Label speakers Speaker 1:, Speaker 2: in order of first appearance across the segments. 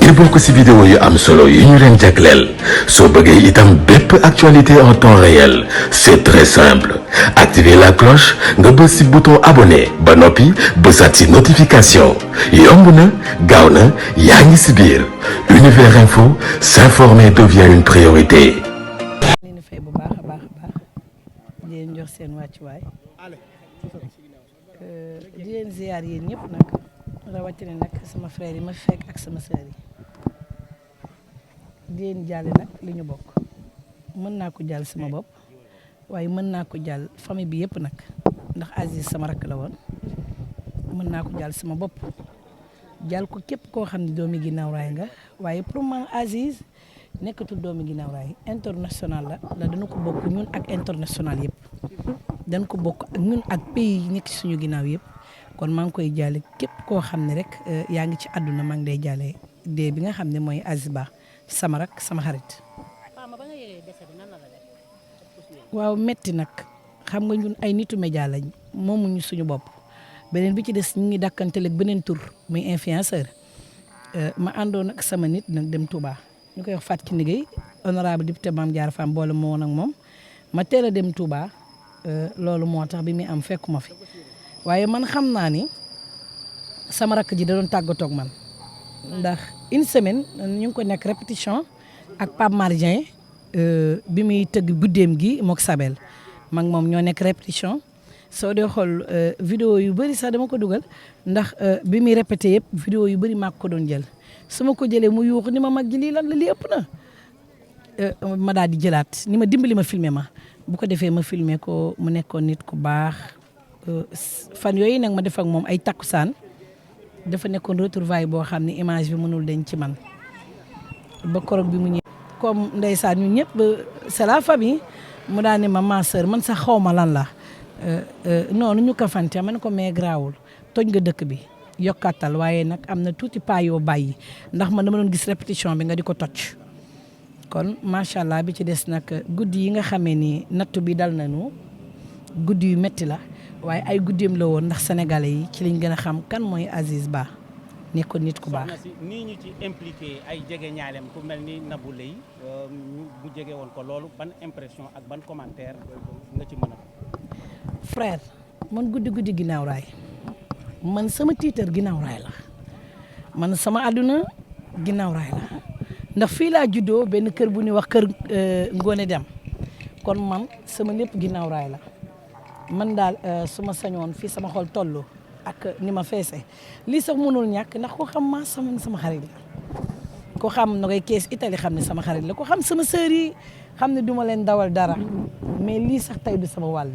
Speaker 1: ngir bokk ci vidéo yu am solo yu ñu leen jagleel soo bëggee itam bépp actualité en temps réel c'est très simple activer la cloche nga bës ci bouton abonné ba noppi bësaat ci notification yomb na gaaw na yaa ngi ci biir Univers Info, s'informer devient une priorité.
Speaker 2: leen fay bu baax a baax di leen jox seen wàccuwaay di leen ziar yéen ñëpp nag rawatina nag sama frère yi ma fekk ak sama sœur yi di leen jàlle nag li ñu bokk mën naa ko jàll sama bopp waaye mën naa ko jàll famille bi yëpp nag ndax Aziz sama rakk la woon mën naa ko jàll sama bopp jàll ko képp koo xam ne doomi ginnaaw raay nga waaye pour man Aziz nekkatul doomi ginnaaw raay international la dañu ko bokk ñun ak international yëpp dañ ko bokk ak ñun ak pays yi nekk ci suñu ginnaaw yëpp kon maa ngi koy jaale képp koo xam ne rek yaa ngi ci àdduna maa ngi lay jaale dee bi nga xam ne mooy Aziz Ba sama rak sama xarit. waaw metti nag xam nga ñun ay nitu média lañ moomuñu suñu bopp beneen bi ci des ñu ngi dàkkanteleeg beneen tur muy influenceur ma àndoon ak sama nit nag dem Touba ñu koy wax Fatou Kiné Gueye honorable député Mame Diarra Fam boole ma woon ak moom ma teel a dem Touba loolu moo tax bi muy am fekkuma fi waaye man xam naa ni sama rakk ji da doon tàggatoo ak man ndax une semaine ñu ngi ko nekk répétition ak Pape Mardien bi muy tëgg guddeem gi mook Sabel mag moom ñoo nekk répétition soo dee xool vidéo yu bëri sax dama ko dugal ndax bi muy répété yëpp vidéo yu bëri maa ko doon jël su ma ko jëlee mu yuuxu ni ma mag ji lii lan la lii ëpp na ma daal di jëlaat ni ma dimbali ma filmer ma bu ko defee ma filmer ko mu nekkoon nit ku baax fan yooyu nag ma def ak moom ay takkusaan dafa nekkoon retrouvaille boo xam ne image bi mënul dañ ci man ba korog bi mu ñëw comme ndeysaan ñun ñëpp c'est la famille mu daal ne ma sœur man sax xaw ma lan la noonu ñu ko fante ma ne ko mais grawul toj nga dëkk bi yokkatal waaye nag am na tuuti pas yoo bàyyi ndax man dama doon gis répétition bi nga di ko toj kon macha allah bi ci des nag guddi yi nga xamee ni nattu bi dal nañu guddi yu métti la waaye ay guddeem la woon ndax sénégalais yi ci liñ gën a xam kan mooy Aziz Ba nekkoon nit ku baax.
Speaker 3: soxna si nii ñu ci impliqué ay jege ñaaleem ku mel ni Nabou Leye bu jege woon ko loolu ban impression ak ban commentaire nga ci mën a.
Speaker 2: frère man guddi ginnaaw raay man sama tiitar ginnaaw raay la man sama àdduna ginnaaw raay la ndax fii laa juddoo benn kër bu ñuy wax kër Ngone Dem kon man sama lépp ginnaaw raay la man daal su ma sañoon fii sama xol tollu ak ni ma feese lii sax mënul ñàkk ndax ko xam ma sama xarit la ko xam na koy kees Italie xam ne sama xarit la ko xam sama sœur yi xam ne duma leen dawal dara mais lii sax tey du sama wàll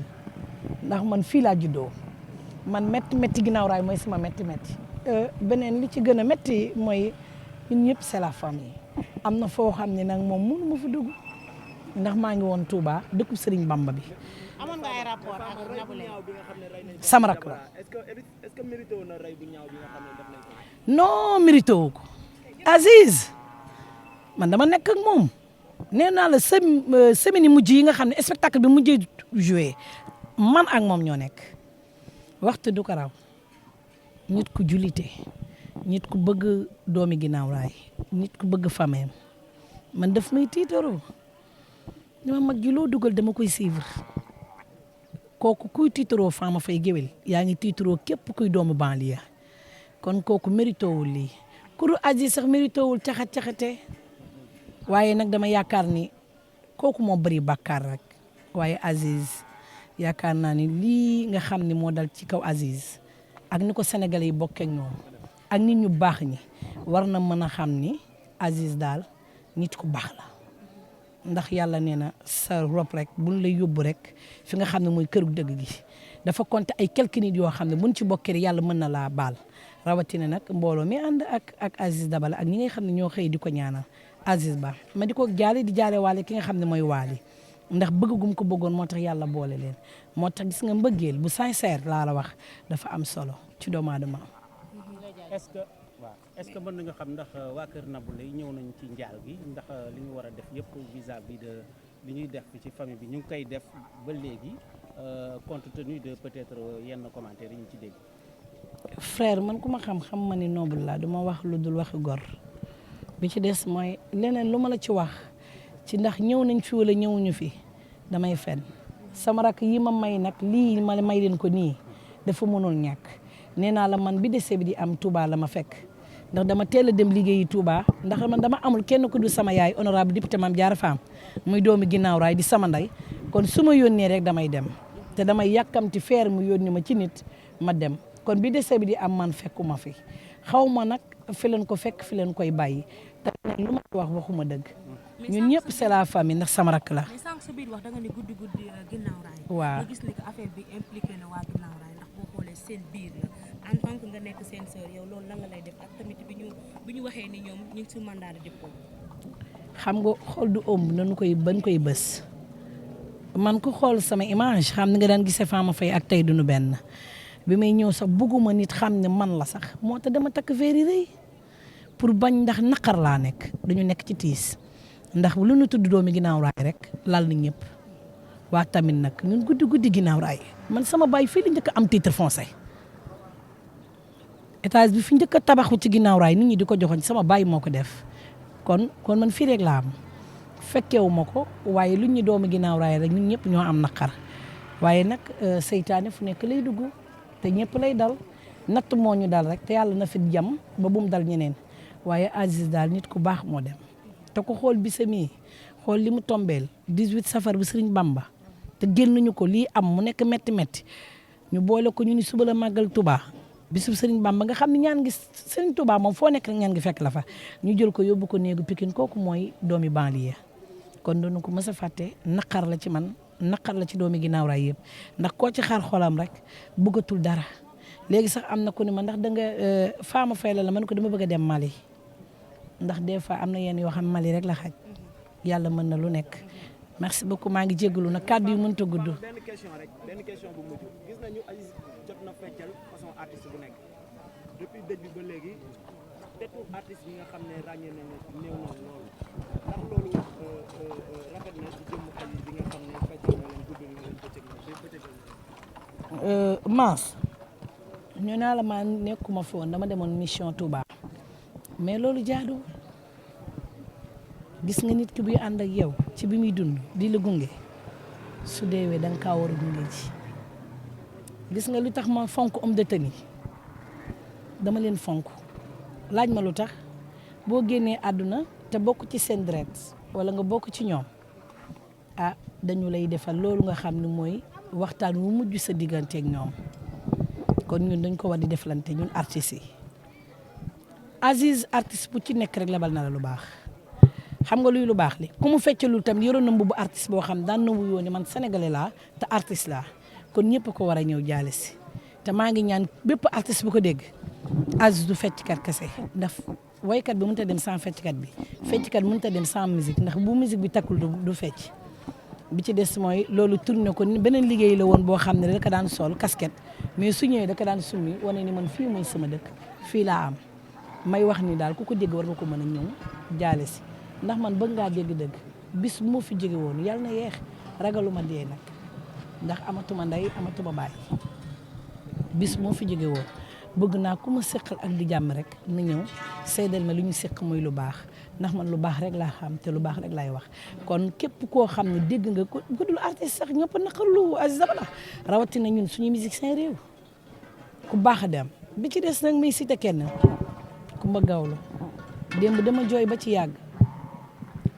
Speaker 2: ndax man fii laa juddoo man métti ginnaaw raay mooy sama métti beneen li ci gën a métti mooy ñun ñëpp c'est la famille am na foo xam ne nag moom mënu ma fa dugg ndax maa ngi woon Touba dëkku Serigne Bamba bi.
Speaker 4: amoon nga ay rapport ak Nabou Leye
Speaker 2: sama rakk la.
Speaker 5: est-ce que mérité woon na rey bu ñaaw bi nga xam ne def nañ ko.
Speaker 2: non mérité wu ko Aziz man dama nekk ak moom nee naa la semaine mujj yi nga xam ne spectacle bi mujjee joué man ak moom ñoo nekk waxtu du ko raw nit ku jullite nit ku bëgg doomi ginnaaw raay nit ku bëgg fameem man daf may tiitaroo dama mag ji loo dugal dama koy suivre kooku kuy tiitaroo Fama Faye géwél yaa ngi tiitaroo képp kuy doomu banlieue kon kooku mérité wul lii kuru Aziz sax mérité wul caxat-caxate waaye nag dama yaakaar ni kooku moo bëri bàkkaar rek waaye Aziz yaakaar naa ni lii nga xam ne moo dal ci kaw Aziz ak ni ko sénégalais yi bokkee ak ñoom ak nit ñu baax ñi war na mën a xam ni Aziz daal nit ku baax la ndax yàlla nee na sa rob rek buñ lay yóbbu rek fi nga xam ne mooy këru dëgg gi dafa compter ay quelques nit yoo xam ne buñ ci bokkee yàlla mën na laa baal rawatina nag mbooloo mi ànd ak Aziz Dabala ak ñi nga xam ne ñoo xëy di ko ñaanal Aziz Ba ma di ko jaale di jaale waale ki nga xam ne mooy waali ndax bëgg gum ko bëggoon moo tax yàlla boole leen moo tax gis nga mbëggeel bu sincère laa la wax dafa am solo ci doomu aadama.
Speaker 3: est-ce que mën nañu xam ndax waa kër Nabou Leye ñëw nañ ci njaal gi ndax li ñu war a def yëpp vis-à-vis de li ñuy def ci famille bi ñu ngi koy def ba léegi compte tenu de peut-être yenn commentaires yi ñu ci dégg.
Speaker 2: frère man ku ma xam ma ni noble laa duma wax lu dul waxi gor bi ci des mooy leneen lu ma la ci wax ci ndax ñëw nañ fi wala ñëwuñu fi damay fen sama rakk yi ma may nag lii ma may leen ko nii dafa mënul ñàkk nee naa la man bi dese bi di am Touba la ma fekk ndax dama teel a dem liggéeyi Touba ndax man dama amul kenn ku du sama yaay honorable député Mame Diarra Fam muy doomi ginnaaw raay di sama ndey kon su ma yónnee rek damay dem te damay yàkkamti feer mu yónni ma ci nit ma dem kon bi dese bi di am man fekkuma fi xaw ma nag fi leen ko fekk fi leen koy bàyyi te lu ma wax waxuma dëgg ñun ñëpp c'est la famille ndax sama rakk la.
Speaker 6: mais sànq sa biir wax da nga ne guddi ginnaaw raay.
Speaker 2: waaw
Speaker 6: nga gis ni que affaire bi impliqué na waa ginnaaw raay ndax boo xoolee seen biir la en tant que nga nekk seen sœur yow loolu lan la lay def ak tamit bi ñu waxee ni ñoom ñu ngi si mandat de dépôt.
Speaker 2: xam nga xool du ëmb nañu koy ban koy bës man ko xool sama image xam ni nga daan gisee Fama Faye ak tey duñu benn bi may ñëw sax bugguma nit xam ne man la sax moo tax dama takk veeri rëy pour bañ ndax naqar laa nekk dañu nekk ci tiis ndax lu ñu tudd doomi ginnaaw raay rek lal na ñëpp waa tamit nag ñun guddi ginnaaw raay man sama baay fii la njëkk a am titre foncier étage bi fi njëkk a tabaxu ci ginnaaw raay nit ñi di ko joxoon sama baay moo ko def kon man fii rek laa am fekkewu ma ko waaye lu ñu doomi ginnaaw raay rek ñun ñëpp ñoo am naqar waaye nag seytaane fu nekk lay dugg te ñëpp lay dal natt moo ñu dal rek te yàlla na fi jàmm ba bum dal ñeneen waaye Aziz daal nit ku baax moo dem te ko xool bisam yi xool li mu tombeel 18 safar bi Sëriñ Bamba te génnuñu ko lii am mu nekk métti ñu boole ko ñu ni suba la màggal Touba bisub Sëriñ Bamba nga xam ne ñaan ngi Sëriñ Touba moom foo nekk rek ñaan ngi fekk la fa ñu jël ko yóbbu ko néegu Pikine kooku mooy doomi banlieue kon doonu ko mës a fàtte naqar la ci man naqar la ci doomi ginnaaw raay yëpp ndax koo ci xaar xolam rek bëggatul dara léegi sax am na ku ne ma ndax da nga Fama Faye la man ko dama bëgg a dem Mali ndax des fois am na yenn yoo xam Mali rek la xaj yàlla mën na lu nekk merci beaucoup maa ngi jégalu nag kàddu yi mënut a gudd.
Speaker 5: benn question bu mujj gis nañu Aziz jot na feccal façon artiste bu nekk depuis dëj bi ba léegi tetu artiste yi nga xam ne ràññee nañu néew na loolu ndax loolu rafet na ci jëmm Aziz bi nga xam ne feccal na leen guddal na leen bëccëg na
Speaker 2: Mass ñu naa la maa nekkuma fi woon dama demoon mission Touba mais loolu jaaduwul gis nga nit ki buy ànd ak yow ci bi muy dund di la gunge su deewee da nga kaa war a gunge ji gis nga lu tax ma fonk homme de tenue dama leen fonk laaj ma lu tax boo génnee àdduna te bokk ci seen deret wala nga bokk ci ñoom ah dañu lay defal loolu nga xam ne mooy waxtaan wu mujj sa digganteeg ñoom kon ñun dañ ko war di deflante ñun artistes yi Aziz artiste bu ci nekk rek lebal na la lu baax xam nga luy lu baax li ku mu feccalul tam yoroon na mbubu artiste boo xam daan na wuyoo ne man sénégalais laa te artiste laa kon ñëpp ko war a ñëw jaale si te maa ngi ñaan bépp artiste bu ko dégg Aziz du fecckat kese ndax waykat bi mënut a dem sans fecckat bi fecckat mënut a dem sans musique ndax bu musique bi takkul du fecc bi ci des mooy loolu tourné ko beneen liggéey la woon boo xam ne da ka daan sol casquette mais su ñëwee da ka daan summi wane ni man fii mooy sama dëkk fii laa am may wax ni daal ku ko dégg war nga ko mën a ñëw jaale si ndax man bëgg ngaa dégg-dëgg bis bu ma fi jóge woon yàlla na yeex ragaluma dee nag ndax amatuma ndey amatuma baay bis moo fi jóge woon bëgg naa ku ma seqal ak di jàmm rek na ñëw seedal ma lu ñu seq muy lu baax ndax man lu baax rek laa xam te lu baax rek laay wax kon képp koo xam ne dégg nga ko dul artiste sax ñëpp naqarlu Aziz Dabala rawatina ñun suñu musique seen réew ku baax a dem bi ci des nag may cité kenn Kumba Gawlo démb dama jooy ba ci yàgg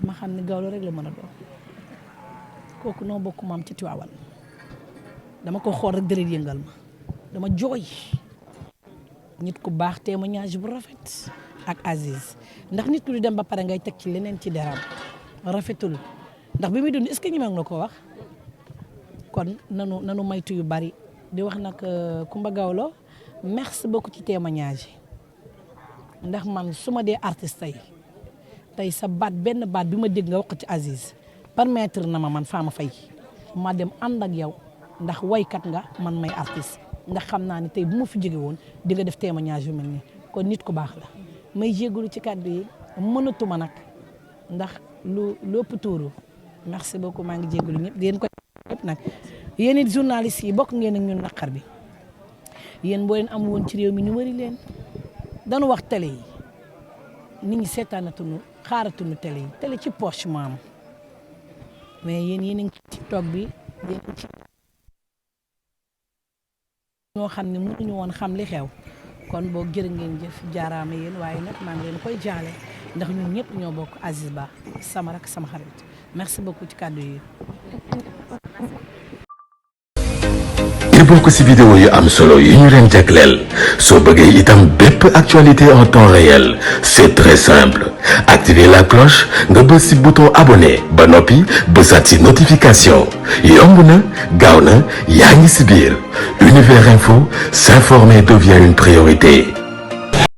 Speaker 2: ma xam ne Gawlo rek la mën a doon kooku noo bokk maam ci Tiwaawan dama ko xool rek deret yëngal ma dama jooy nit ku baax témoignage bu rafet ak Aziz ndax nit ku di dem ba pare ngay teg ci leneen ci deram rafetul ndax bi muy dund est-ce que ñi na ko wax kon nanu maytu yu bari di wax nag Kumba Gawlo merci beaucoup ci témoignage yi ndax man su ma dee artiste tey sa baat benn baat bi ma dégg nga wax ko ci Aziz permettre na ma man Fama Faye ma dem ànd ak yow ndax waykat nga man may artiste ndax xam naa ni tey bu ma fi jóge woon di nga def témoignage yu mel nii kon nit ku baax la may jégalu ci kàddu yi mënatuma nag ndax lu ëpp tuuru merci beaucoup maa ngi jégalu ñëpp di leen ko ñëpp nag yéen it journalistes yi bokk ngeen ak ñun naqar bi yéen boo leen am woon ci réew mi ñu wari leen dañu wax télé yi nit ñi seetaanatuñu xaaratuñu télé yi télé ci poche mu am mais yéen a ngi ci TikTok bi yéen a ngi ci ñoo xam ne mënuñu woon xam li xew kon boo jërë ngeen jëf jaaraama yéen waaye nag maa ngi leen koy jaale ndax ñun ñëpp ñoo bokk Aziz Ba sama rak sama xarit merci beaucoup ci kàddu yi.
Speaker 1: ngir bokk ci vidéo yu am solo yu ñu leen jagleel soo bëggee itam bépp actualité en temps réel c'est très simple activer la cloche nga bës ci bouton abonné ba noppi bësaat ci notification yomb na gaaw na yaa ngi ci biir Univers Info s'informer devient une priorité.